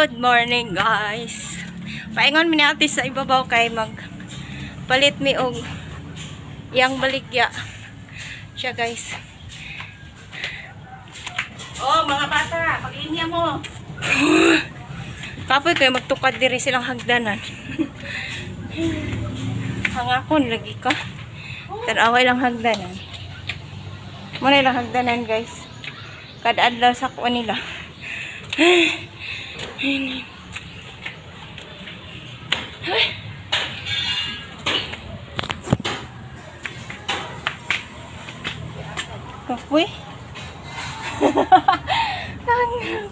Good morning, guys. Paingon mi ni ate sa ibabaw kay mag palit mi og yang baligya. Siya, guys. Oh, mga bata, paglinya mo. Kapoy kayo magtukad diri silang hagdanan. Hangakon lagi ka. Tanaway lang hagdanan. Muna lang hagdanan, guys. Kada adlaw sa kuan nila. Kapoy. Hangak.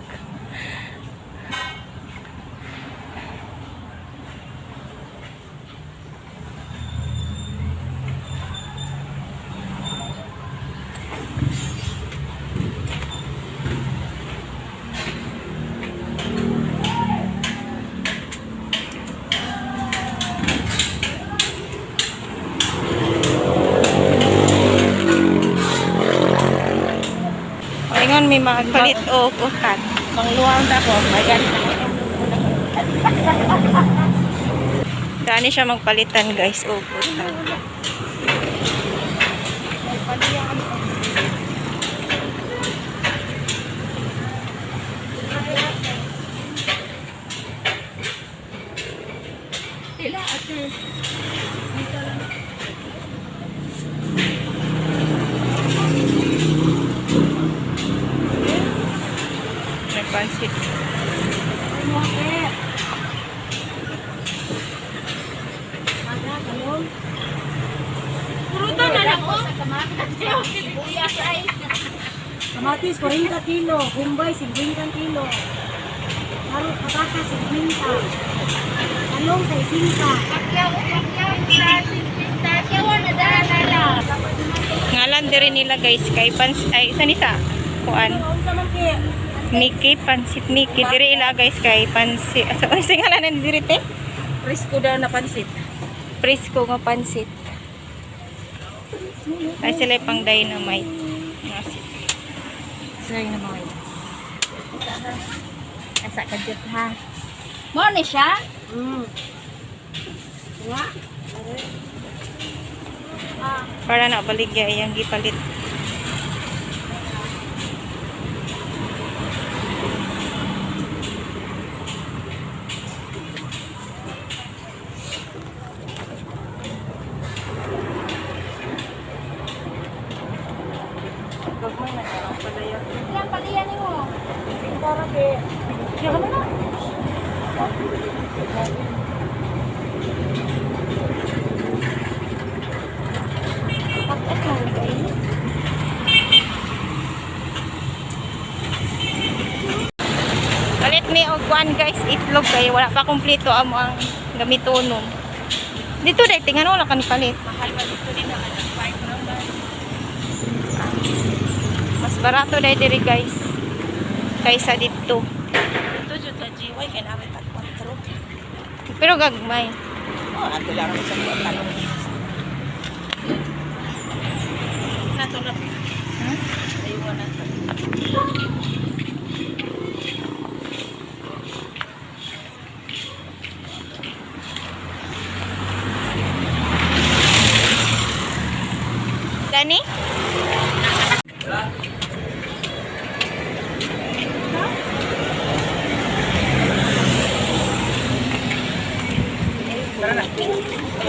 Paingon may magpalit og utan. Pangluwang ta ko, may ganit. Dani siya magpalitan, guys, og utan. Tila, ate. May pansit. Pruto na lang, oh. Sibuyas ay. Kamatis, 40 kilo. Bombay, 50 kilo. Karot, patata, 50. Talong, 60. Pakyaw, pakyaw, sa 50. Siya na dala na. Ngalan diri nila, guys, kay pans ay isa ni sa kuan. Unsa man kay? Mickey pansit Mickey diri ila, guys, kay pansit. So, ay ngalan na diri te? Presko daw na pansit. Presko nga pansit. Ay sila pang dynamite. Nga sit. Sorry na mga. Asa ka dyan, ha? Mo ni siya? Nga. Para na baligya iyang gipalit. Gagmay na ang palaya. Ilang paliyan ni mo? Para kay. Siya ka na. Palit mi og kuan, guys, itlog kay wala pa kumpleto amo ang gamitonon. Dito dai tingan wala kani palit. Mahal ba dito din ang 5 naman? Mas barato dai diri, guys, kaysa dito. Dito jud sa GY kay namin tag 4. Pero gagmay. Oh, ato lang sa kuan talong. Nato na. Hmm? Aywan na to. Gani?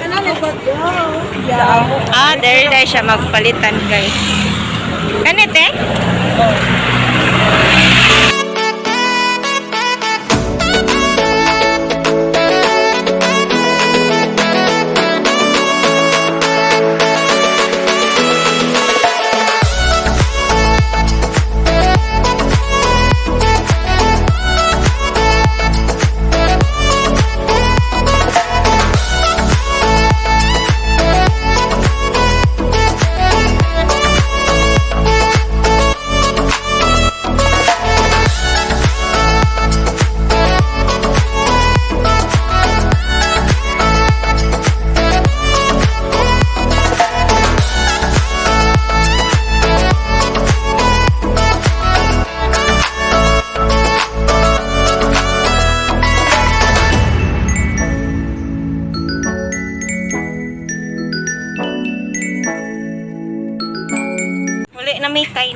Ano na ba? Ah, there dai siya magpalitan, guys. Kanit eh?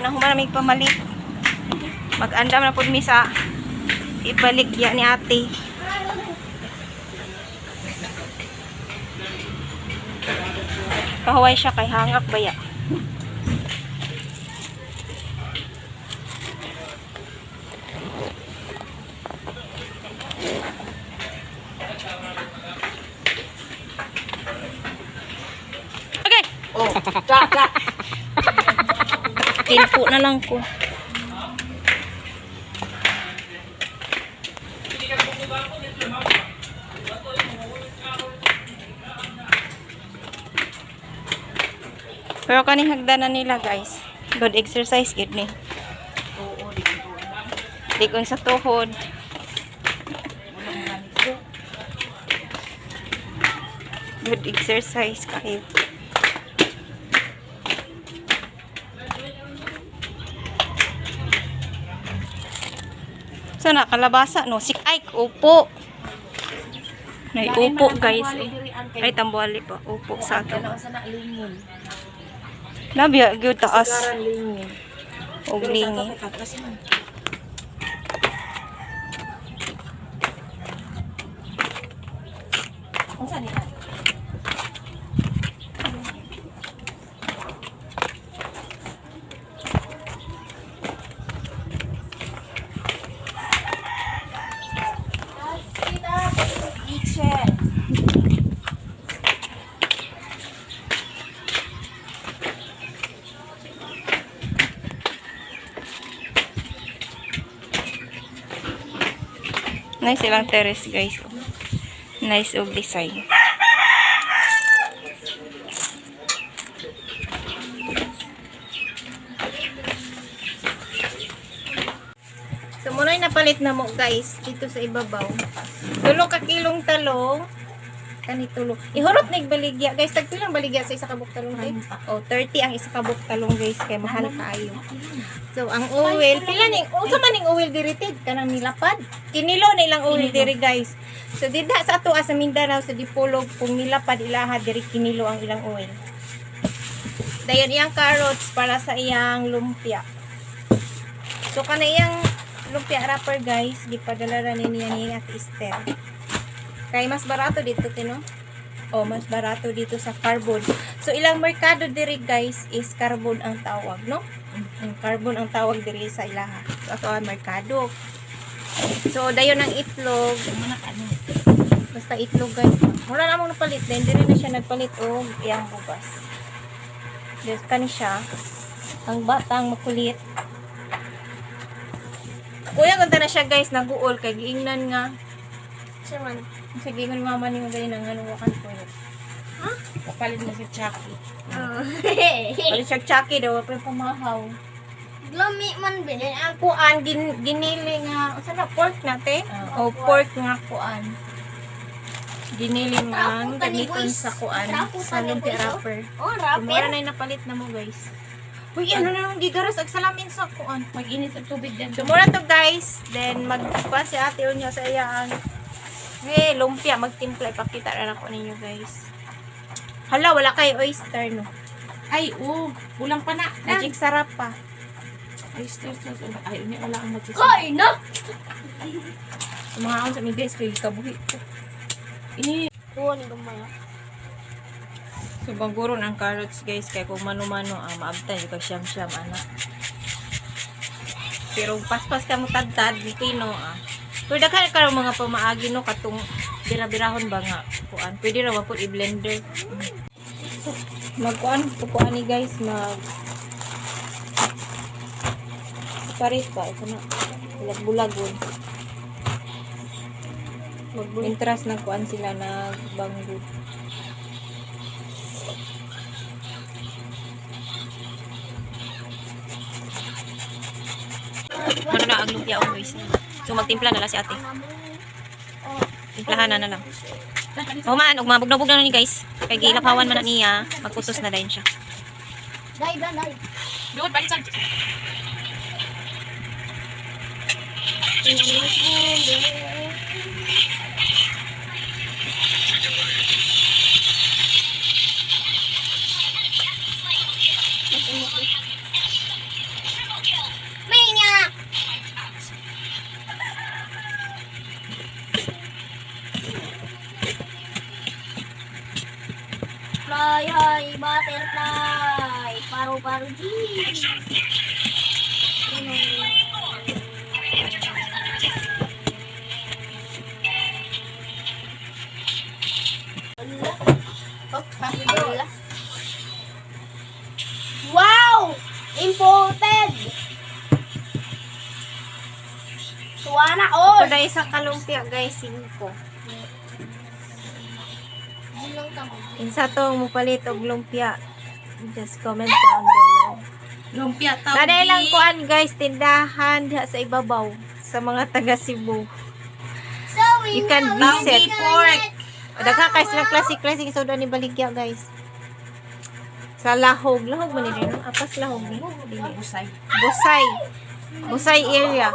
Nahuman na mig pamalit. Mag-andam na pud mi sa ibaligya ni ate. Kahuway siya kay hangak baya. Okay. Oh, ka ka. Kinpo na lang ko. Pero kaning hagdanan nila guys. Good exercise gid ni. Oo, di ko. Ligon sa tuhod. Good exercise kayo. Sana kalabasa no si ay upo. Nay upo guys. Ay tambuali pa upo sa ato. Kana sa na lingon. Labi gyud taas Karan lingon. og lingi. Kasi man. Unsa ni? Kitchen. Nice ilang terrace guys. Nice og design. So muna yung napalit na mo guys dito sa ibabaw. Tulo ka kilong talong. Kani tulo. Ihurot na baligya guys. Tagpilang baligya sa isa ka buok talong tay? Oh, 30 ang isa ka buok talong guys kay mahal kaayo. So ang oil, pila ning unsa man ning oil diri tid kanang nilapad? Kinilo na ilang oil diri guys. So dida sa ato sa Mindanao sa Dipolog kung nilapad ilaha diri kinilo ang ilang oil. Dayon iyang carrots para sa iyang lumpia. So kana iyang lumpia wrapper guys, gipadala ra ni niya ni Ate Esther. Kay mas barato dito tino. Oh, mas barato dito sa carbon. So ilang merkado diri guys is carbon ang tawag, no? Ang carbon ang tawag diri sa ilaha. So ato ang merkado. So dayon ang itlog. Basta itlog guys. Wala na among napalit din diri na siya nagpalit og iyang bugas. Diyos kani siya. Ang batang makulit. Kuya, ganda na siya guys, naguol kay giingnan nga. Siya man. Sige, ingon mama ni magaling ang ano wakan ko yun. Kapalit na si Chucky. Oh. Palit siya tsaki daw, pero pamahaw. Glami man be. Yan ang kuan, ginili nga, unsa na pork na te? Oo. O pork nga kuan. Ginili nga ang Trapo ta ni gamiton boys. sa kuan, Trapo ta sa ni lumpia boys, oh. wrapper. Oh, rapper. Mura na yung napalit na mo guys. Uy, ano na nung gigaras ag salamin sa kuan. Mag-init ang tubig din. So, mura to guys. Then, magpa si ate Unyo sa iyang eh, lumpia. Magtimpla. Ipakita na ako ninyo guys. Hala, wala kay oyster no. Ay, oh, kulang pa na. Magic sarap pa. Ay, stairs, stairs. Ay, uni, wala ang magic. Kay na. So, mga akong sa mi guys, kay kabuhi ko. Ini, Kuha ni gamay. ah. So, bangguron ang carrots guys. Kaya kung mano-mano, ah, maabtan. Yung siyam-siyam, anak. Pero paspas ka mo tadtad, pino ah. Pero daghan ka mga pamaagi no katong bira-birahon ba nga kuan. Pwede ra ba pud i-blender. Magkuan kuan ni guys mag separate ba ito na bulag-bulagon. Interest nagkuan sila nagbanggo. Ano na ang lumpia oh guys. So magtimpla na lang si ate. Timplahan na na lang. Human, og mabugnaw-bugnaw na ni guys. Kay gilapawan man na niya, magkutos na din siya. Dai, dai, dai. doon, balik sa... Fly high, butterfly. Paro paro G. Wala. Wow! Imported! Tuwa na all! Ito na isang kalumpia, guys, 5. Insa to mo palit og lumpia. Just comment down below. Lumpia tawgi. Nanay lang kuan guys, tindahan diha sa ibabaw sa mga taga Cebu. So, we You can know visit. we Pork. O, daghan kay silang klase-klase soda ni baligya, guys. Sa Lahog, Lahog man ni no? Apas Lahog ni. Dili. Busay. Busay. Busay area.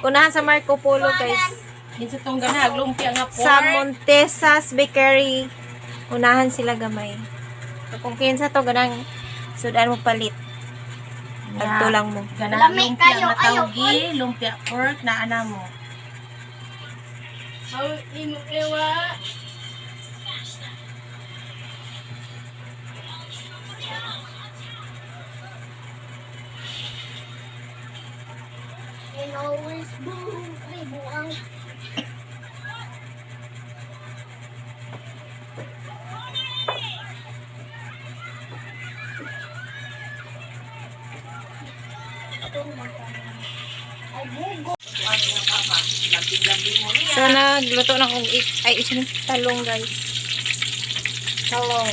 Unahan sa Marco Polo, guys. Kinsa tong ganag lumpia nga pork. Sa Montesas Bakery. Unahan sila gamay. So, kung kinsa to ganang sudan mo palit. Adto lang mo. Ganang Lami lumpia kayo, nga ayaw, tawgi, lumpia pork na ana mo. And always boom, ay buang. Ay, bugo. So, nagluto na kong ay, isang talong, guys. Talong.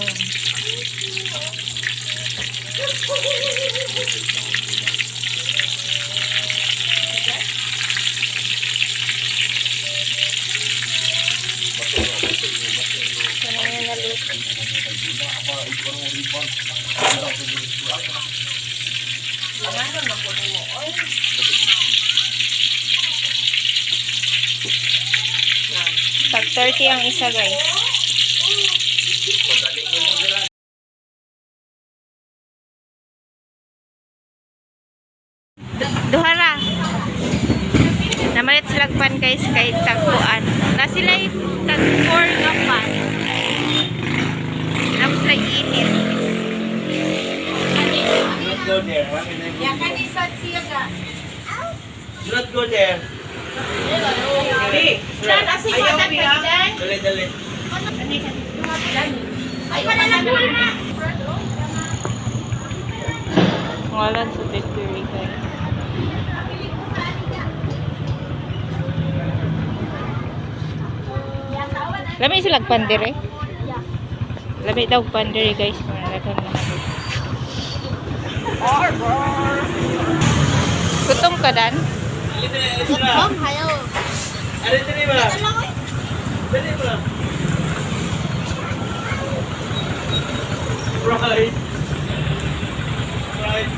So, na yung naluto. Tag 30 ang isa, guys. Duha ra. Namalit silang pan guys kay tagpuan. Na sila tag 4 nga pan. Tapos sila init. Do not go there. Why can I go there? Do not go there. Dan, asa yung mga Dali, dali. Ay, wala na na. Ngalan sa bakery guys. Lami sila pandere. Lami daw pandere guys. Mga daghang mga. Gutom ka dan? Dali, dali, dali na. Kom, hayo. Dali, dali ba? Dali ba? Right. Right.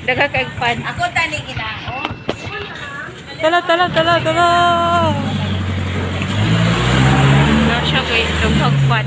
Daga kag pan. Ako tani ginao. Tala, tala, tala, tala. No siya guys, dughag pan.